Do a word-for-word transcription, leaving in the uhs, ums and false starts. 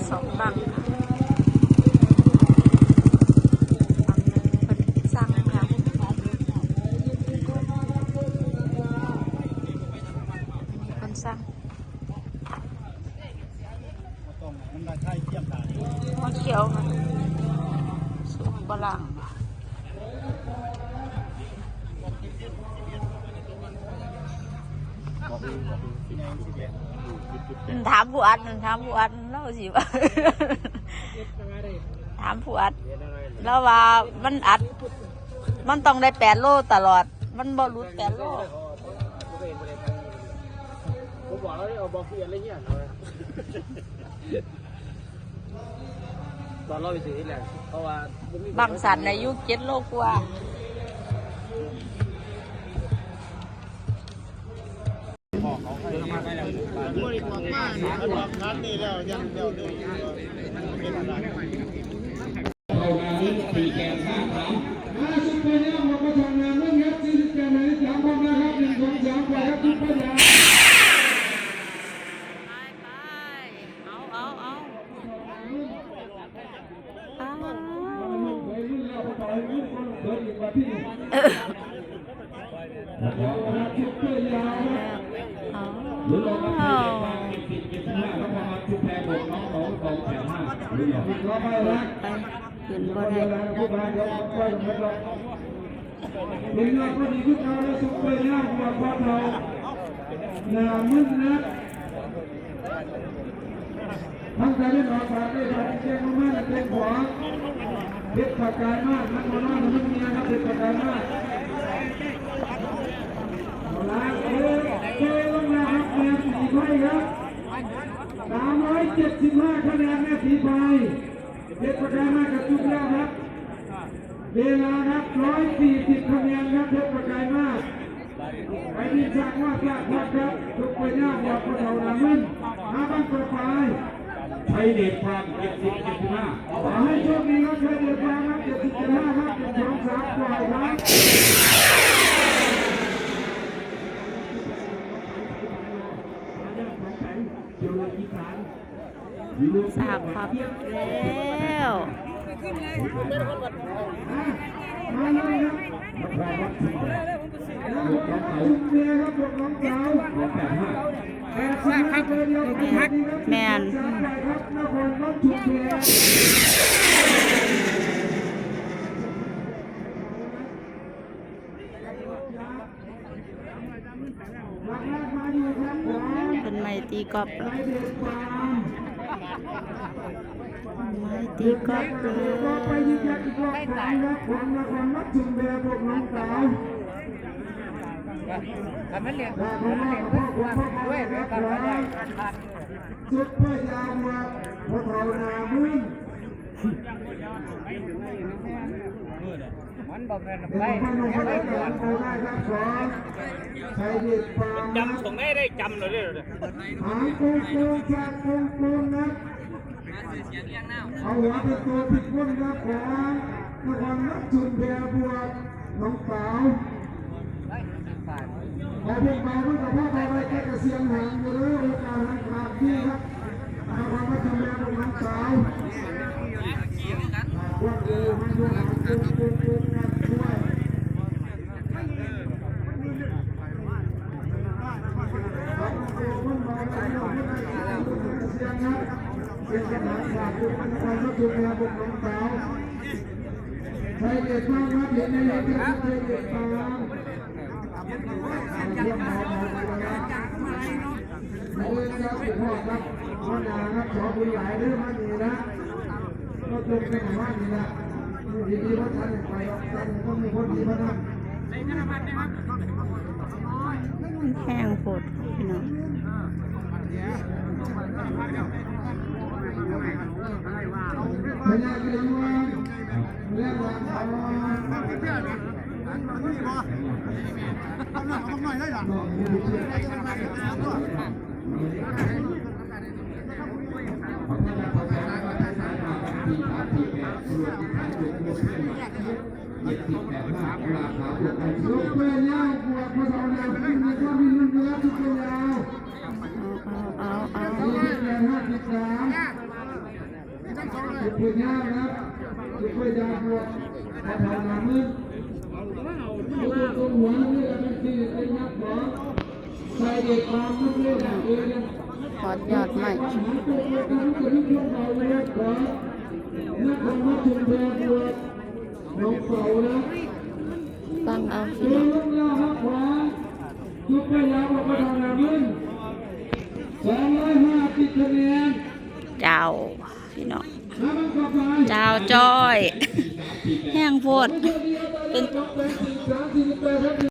สองบั้งค่ะ บั้งหนึ่งเพิ่นสั่งค่ะ อันนี้เพิ่นสั่ง หัวเขียวค่ะ สุกบ่ล้าง ถามผู้อัดนั่น ถามผู้อัดนั่น ลาวสิว่า ถามผู้อัด ลาวว่ามันอัด มันต้องได้แปดโลตลอด มันบ่หลุดแปดโล ผมบอกแล้วเอาบอกเพื่อนอะไรเงี้ย ตอนเราไปซื้อที่แรก เพราะว่าบ่มี บั้งสั้นได้อยู่เจ็ดโลกว่า เข้ามาเล่นสี่แปดห้าสาม ห้าสิบไปแล้ว เราก็ทำงานเรื่องครับ สี่สิบแปด หมายเลขสาม พร้อมนะครับ หนึ่ง สอง สาม ไปครับ ทุกคนอย่า ไป ไป เอา เอา เอา เอา เออ อ๋อ ไป ขึ้นบ่ได้ เป็นยอดพอดีคือเก่าแล้ว ซุปเปอร์ยาวหัวพ่อเฒ่า หน้ามึนนะ ทั้งใจเล่นออกปากได้บาดแจ้งมากๆ นะ เป็นขวา เพชรประกายมาก นักมวยน้อยมันมีนะครับ เพชรประกายมาก เอาละ เออ เจอลงมาครับ แมนสีไพ่ครับ สามร้อยเจ็ดสิบห้า คะแนน แม่สีไพ่ เพชรประกายมากกับจุดแล้วครับ เวลาครับ ร้อยสี่สิบ คะแนนครับ เพชรประกายมาก ไปดินสร้างว่าสร้างวัดครับ ทุกไปหน้าบอกคนเอาหลังเงิน มาบ้างต่อไป ชัยเดชฟาร์ม เจ็ดสิบ เจ็ดสิบห้า ขอให้โชคดีครับ ชัยเดชฟาร์มครับ เจ็ดสิบ เจ็ดสิบห้า ครับ หนึ่ง สอง สาม ปล่อยครับ สากพับแล้ว แมน เป็นไม้ตีกอล์ฟ ไม้ตีกอล์ฟเลย ทำให้เร็ว ซุปเปอร์ยาวมาพวกเรานามึง มันบ่แม่น เดี๋ยว ไป ผมไปลงมาแล้วกัน โคราชครับ สอง ชัยเดชฟาร์ม จำตรงไหนได้จำเลยเด้อ หางโกงโกง จากโกงโกงนะ เอาหัวเป็นตัวผิดคนครับ ของนครรัฐชุมแพบวกน้องสาว เอาพวกมาเพื่อกับพ่อไปไว้แก้เกษียณหางอยู่เลย โอกาสหางขาดนี่ครับ นครรัฐชุมแพบวกน้องสาว มาเล่นครับ คุณพ่อครับ พ่อนาครับ ขอบุญหลายเด้อ มานี่นะ ก็จงเป็นหมู่บ้านนี่นะ อยู่ดีๆ ว่าท่านไป ท่านก็มีคนดีมานะ มันแห้งโพดพี่น้อง พญาเกรียงวัน เรียกว่า เอา เอา เอา เอา เอา สี่สิบแปด ห้าสิบสาม พยานะพยาบวชประธานามึงผู้ตรงหัวนี่แหละเป็นที่เป็นนักหมอใส่เด็กความทุกเรื่องเอง ขอดยอดไม้ หาตัวเองก็รู้จะรู้ช่วงเราเลยครับนักธรรมะชุมแพรบวชน้องเสานะ ฟังเอา ตั พี่ ว น้อง ลงยาวครับขวายุบไปยาวออกมาทางหน้ามึงสองร้อยห้าสิบคะแนน เจ้าพี่น้อง แล้วมันกลับมา เจ้าจ้อย แห้งโพด เป็น สามสิบแปดครับ